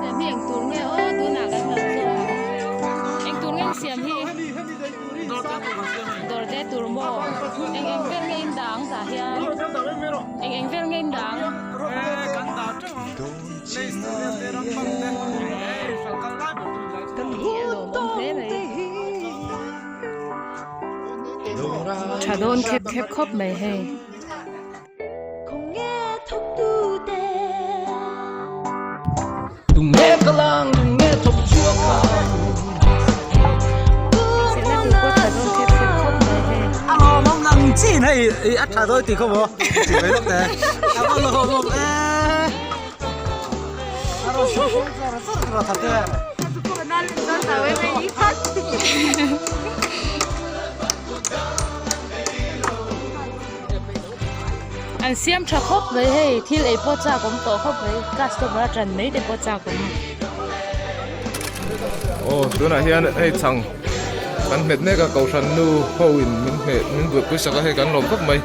Siam hi eng tur nge aw tunah kan lo zawk ang. Eng tur nge siam hi? Dawr te tur maw? Eng eng vel nge in dah ang tah hian? Eng eng vel nge in dah ang? Hi a lawmawm hle mai. Tha dawn khep khep khawp mai hei. An siam tha khawp mai hei thil ei pawh chak awm tawh khawp mai customer a tan mai te pawh chak awm. Aw tunah hian hei chhang kan hmet mek a kohhran nu ho in min hmeh min buaipui sak a hei kan lawm khawp mai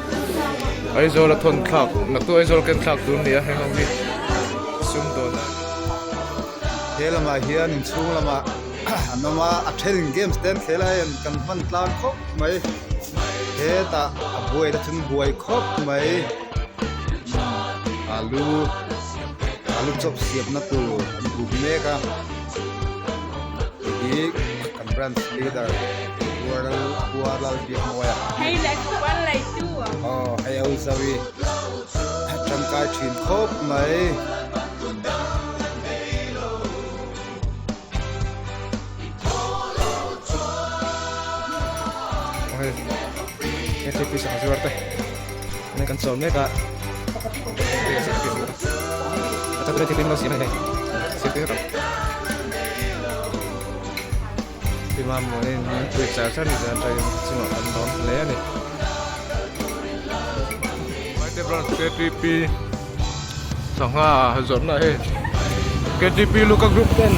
Aizawl a thawn thlak naktuk Aizawl ken thlak tur nia heng ho hi sum dawn a. He lamah hian inchhung lamah an awm a a then in games te an khel a hei kan hman tlang khawp mai. Hetah a buai te chun buai khawp mai alu alu chawp siamna tur an buk mek a hei hi kan branch leader Hualalbiakmawia aw hei a uzawi tangkai thin khawp mai. Hei KTP sangha zuar te hei kan chawl mek a Tima mawnin min pui char char ni chuan train chungah kan lawm hle a ni. Maite branch KTP sangha zawrhna hei KTP Luka group ten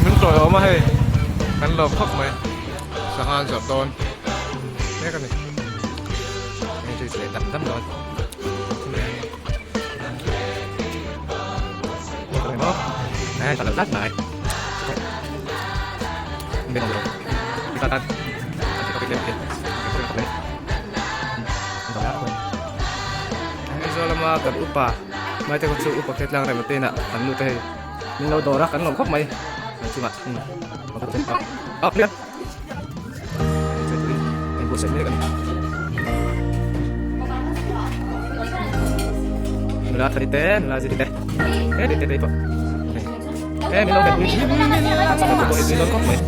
min tawiawm a hei kan lawm khawp mai sangha an zawrh dawn mek a ni hei chu leh dam dam dawn Aizawl lama kan upa maite kawt chu upa khetlang rem te inah kan nu te hei min lo dawr a kan lawm khawp mai hei chungah nula thari te nula ziri te he te te pawh he min lo bet pui dawn khawp mai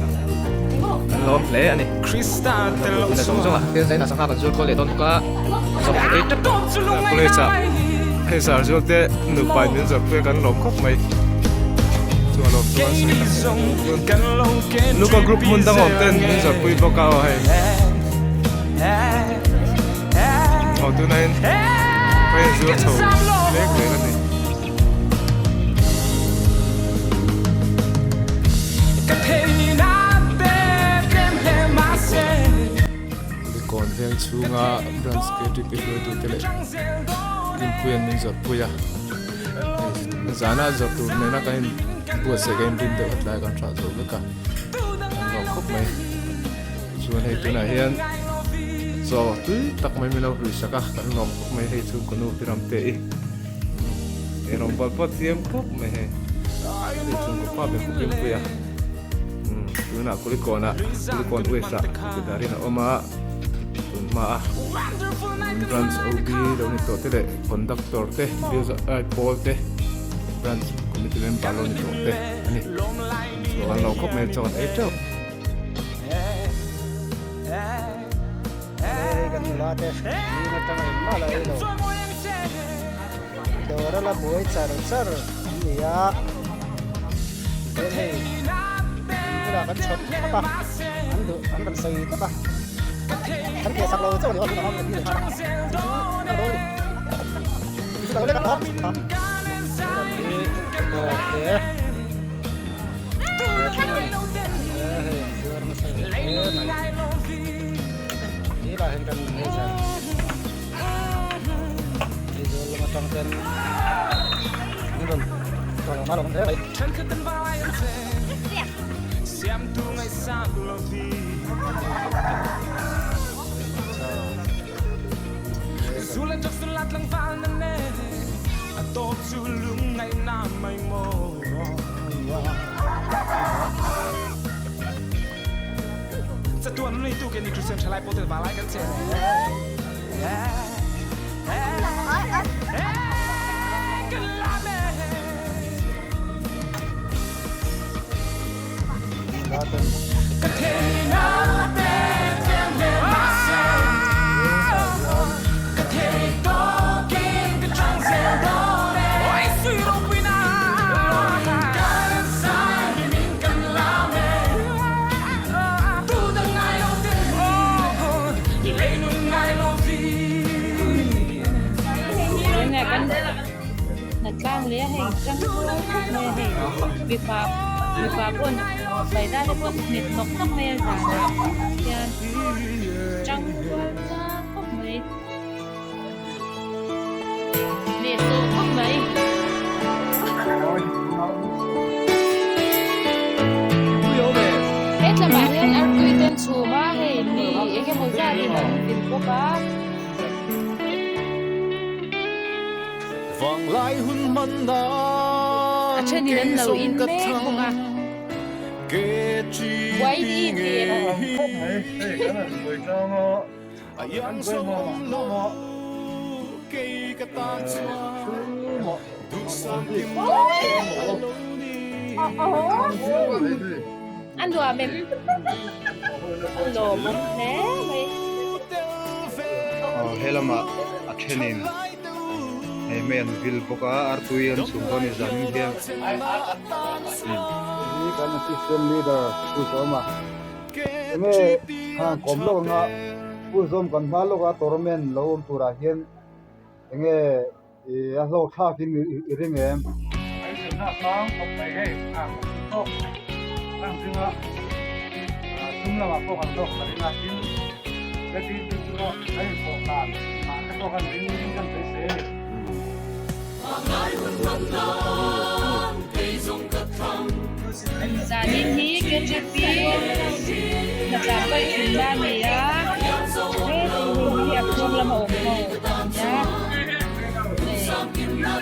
an lawm hle a ni na zawng zawng a thil zaina sangha kan zul kual leh dawn bawk a sawm ei tep college ah hei zar zual te nupa in min zawrh pui a kan lawm khawp mai chu a lawm chuan sawi tak Luka group hmun dang awm ten min zawrh pui bawk a aw hei aw tuna in hei zual chho mek mek a ni. Kawn veng chhunga branch KTP hruaitute leh Kimpuia'n min zawrhpui a, hei zana zawrh tur nena kan in buatsaih kan inrin deuh hlai kan hrah zo vek a, kan lawm khawp mai. Chuan hei tunah hian chaw tui tak mai min lo hlui sak a, kan lawm khawp mai hei chu ka nu pi Ramte i ei rawngbawl pawh thiam khawp mai hei, hei chhungkaw pa ber pu Kimpuia. Tunah Kulikawnah Kulikawn West ah Kedarin a awm a, tun hma a Branch OB lo ni tawh te leh Conductor te ai pawl te Branch Committee member lo ni tawh te a ni. Chhuah an lo khawp mai chaw an ei teuh. Hei kan nula te zing atanga engmah la ei lo dawr a la buai char char an ni a. Chuan hei bulah kan chhawp thlap a an duh an rawn sawi tawp a kan keh sak lo chauh a ni aw tunah hian kan dawn a ni. Hnatlang leh a hei tang khawp mai a hei mipa mipa pawn sawi dan te pawh nghet nawk nawk mai a zanah hian tang rual tlang khawp mai hnehsawh khawp mai. He tlamah hian artui te an chhum a hei mi eng emaw zat in an vil bawk a. A thenin an lo in mek bawk a. Buai i ti em? A nuam em? A lawmawm hle mai. Aw he lamah a thenin hei hmei an vil bawk a artui an chhum dawn a ni zanin hian. Hi kan assistant leader Pu Zawma enge khan kawm lawk anga Pu Zawm kan hma lawk a tournament lo awm turah hian enge Ih a hlawk thlak in i ring em? Kan zirna a sang khawp mai hei a kan hmu tawk tlang zinga sum lamah pawh kan hlawk ta ring a tin heti chu chu pawh kan inpawh dan ah te pawh kan ring kan beisei a ni. Zanin hi KTP hnatlak paih thunna a ni a, hei hi a chhung lama awm ho a ni a,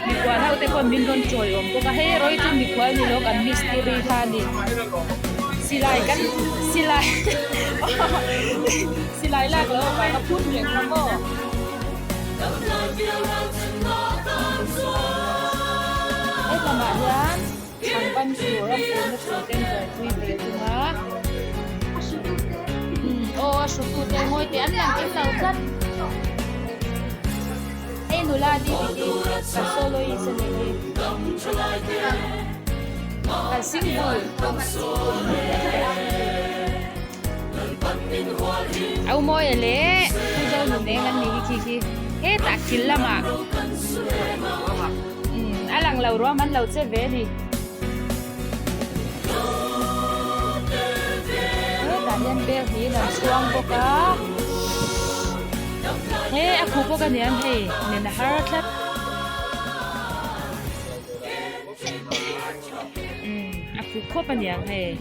mikhual ho te pawh min rawn chawi awm bawk a, hei erawh hi chu mikhual ni lo kan mistiri kha a ni, silai kan silai silai lak loh avanga phun reng kha maw. Helamah hian chhangban tur a purna tur te an buaipui ve thung a aw a hrutu te ngawi teh an lang kim lo tlat hei nula dvd ka soloist a nih hi kan single Au Mawia leh Pu Zo Nuneng an nih hi khi khi hetah thil lamah umm a lang lo ruam an lo che ve a ni. Hetah hian bel hnihin an chhuang bawk a he a khuh bawk a niang hei nen a har tlat. Umm a khuh khawp a niang hei.